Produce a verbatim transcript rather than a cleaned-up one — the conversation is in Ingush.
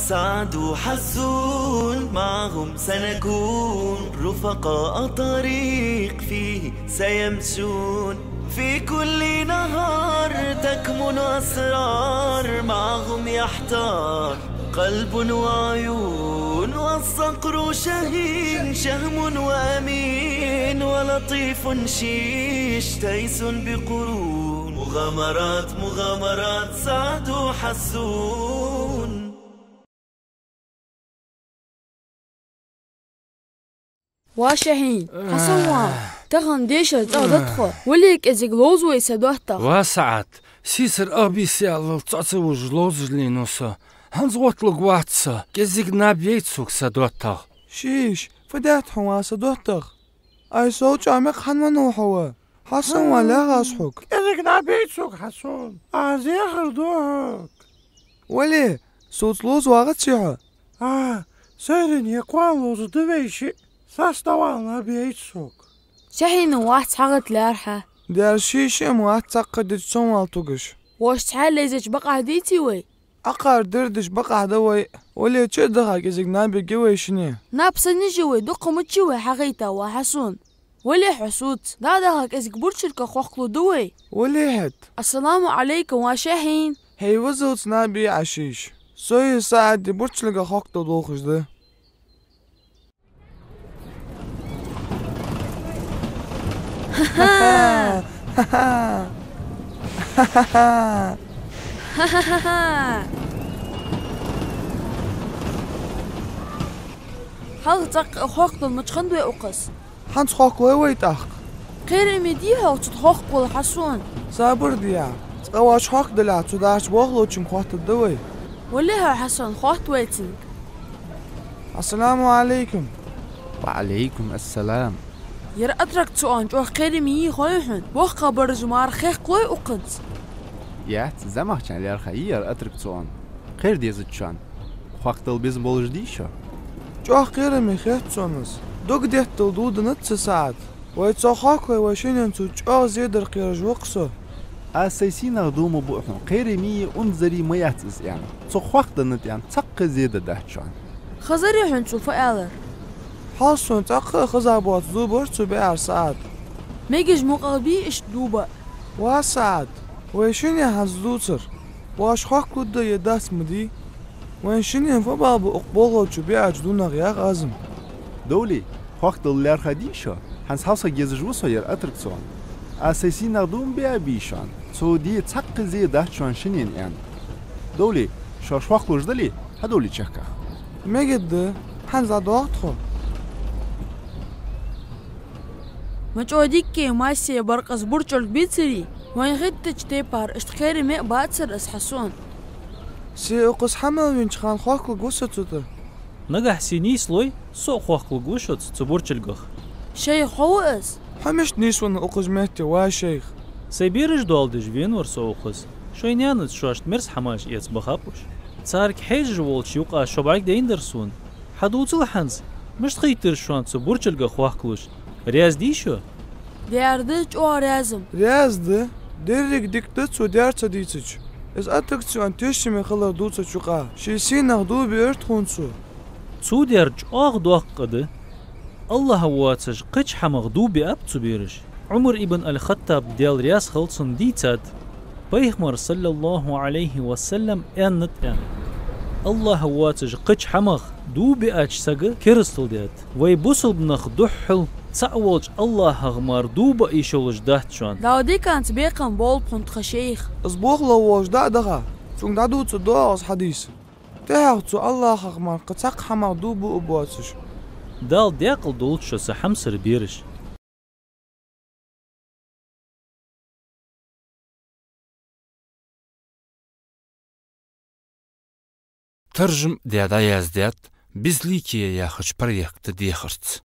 سعد وحسون معهم سنكون، رفقاء طريق فيه سيمشون. في كل نهار تكمن أسرار، معهم يحتار قلب وعيون. والصقر شهين، شهم وأمين، ولطيف شيش، تيس بقرون. مغامرات، مغامرات سعد وحسون. Ва Шахьин, хьасомавар, тахан дешар цӀагӀа да тхо. Вале, кӀезига ловза вай са доттагӀа. Ва СаӀад, сийсара ах бийса яллал цӀа ца вужаш ловзаш лийнав со. ХӀанз гӀотталургвац со, кӀезига наб яйта сога са доттагӀа. Шиш, фу даьд хьона, ва са доттагӀа? Ай, сол чӀоагӀа мекх хӀана венав хьо, ва? Хьасомавар, лаьгӀ аз хьога. КӀезига наб яйта сога, Хьасан, аз зехар ду хьога. Вале, соца ловза вагӀаций хьо? А, сайранна е кхоана ловзаргда вай шиъ, сас дӀавала наб яйта сога. Шахьина вац хьагӀат лаьрхӀа. Дера ший шиъ-м вац цхьаккха дича цунвала тугаш. Воаш цхьаь лайзача бакъахьа дийций вай? Акхар дирдаш бакъахьа да вай. Вале, чу а даха кӀезига наб йоагӀий вай шинне? Наб санна я вай, дукха ма дий вай хьахайта, ва Хьасан. Вале хьо соца, дӀа а даха кӀезига бурчилга хьокхалургда вай. Вале хӀаьта. Ассаламу Ӏалайкум, ва Шахьин. ХӀей, вазалца наб йий Ӏа шиш. Со а СаӀад а бурчилга хьокхадала долхаш да. Ха-ха! Ха-ха-ха! Хьалха цӀаккха хьокхадала мича хиннад вай укхаза? ХӀанз хьокхалой вай тӀаккха. Кхераме дий хьогӀ цу тӀа хьокхавала, Хьасан? Сабар де Ӏа. Цкъа воаш хьокхаделахь, цу дахьарча болхлочунга хоаттаргда вай. Вале хьо, Хьасан, хоатта вай цунга. Ассаламу Ӏалайкум. Ва Ӏалайкум ассалам. Ер аттракцион чӀоагӀа кхераме йий хой хьона? ВоккхагӀбараш мара хехкалой укханца? Яц, замахчарна лаьрхӀа йий ер аттракцион. Кхера дезац шоана. Хьокхадала безам болаш дий шо? ЧӀоагӀа кхераме хет сона из. Дог деттал дувдаьннад са СаӀад. Вай цох хьокхалой, вай шиннена цо чӀоагӀа зе дар кхераш ва-кх со. Аз сай сийнах дув ма буъ хьона, кхераме йий, унзара йий ма яц из аьнна. Цох хьокхаденнад аьнна, цхьаккха зе даьдац шоана. Хезарий хьона цо фу аьлар? Хьал сона цӀаккха а хеза боаца дув бар цо баьр, СаӀад. Мегаш мукъагӀа бий иштта дув баа? Ва СаӀад, вай шинне хӀанз дувцар. Воаш хьокхалургда е дац ма дий. Вайна шиннена фу бала ба укх болхлочо биача дувнах, яха аз-м. Довлий, хьокхадала лаьрхӀа дий шо? ХӀанз хьалсагӀа езаш ва со ер аттракцион. Аз сай сийнах дув ма биа бий шоана, цо де цхьаккха зе дац шоана шиннена аьнна. Довлий, шоаш хьокхалуш дале, хьадовлий чехка. Мегаргда, хӀанз дӀадоагӀа тхо. Ма чӀоагӀа дикка массе баркъаза бурчилг бийцарий, вайна хеттача тайпара иштта кхераме а бацар из, Хьасан. Се укхаза хьа мел венача хана хьокхалургва со цу тӀа? Нагахь се нийслой, со а хьокхалургва шоца цу бурчилгах. Шайх, хьо ва из? Хьо мишта нийсвеннав укхаза метте, ва шайх? Сай бераш доаладеш венавар со укхаза. Шоай наьнаца шоашта мерза хӀамаш эца бахаб уж. Царга хьежаш волча юкъа шо бӀаргадайнадар сона. Хьадувцал хӀанз, мишта хийттар шоана цу бурчилгах хьокхалуш? Раьза дий шо? Дера да, чӀоагӀа раьза-м. Раьза да? Деррига дика да цо дер ца дийцача. Из аттракцион тешаме хилар дувцача юкъа ший сийнах дув биар тхона цо. Цо дер чӀоагӀа доккха да. АллахӀ воацаш кхыча хӀамах дув биаб цу бераша. Ӏумар ибн аль-Хаттаб, Даьла раьза хилва цунна, дийцад, Пайхамара, саллаллахӀу Ӏалайхи ва саллам, аьннад аьнна: АллахӀ воацаш кхыча хӀамах дув биача сага керастал даьд. Вай бусалба нах духхьал цаӀ волча АллахӀах мара дув баа йиш йолаш дац шоана. Дала диканца бекхам болба хьона, тха шайх. Из болхло волаш дӀа а даха, цунга дӀадувцаргдоах аз хьадис. ТӀехьагӀа цо АллахӀах мара кхы цхьаккха хӀамах дув буа боацаш. Дала даькъала долда шо, са хьамсара бераш. Таржам даь дӀаяздаьд «Безликие» яхача проекта дехарца.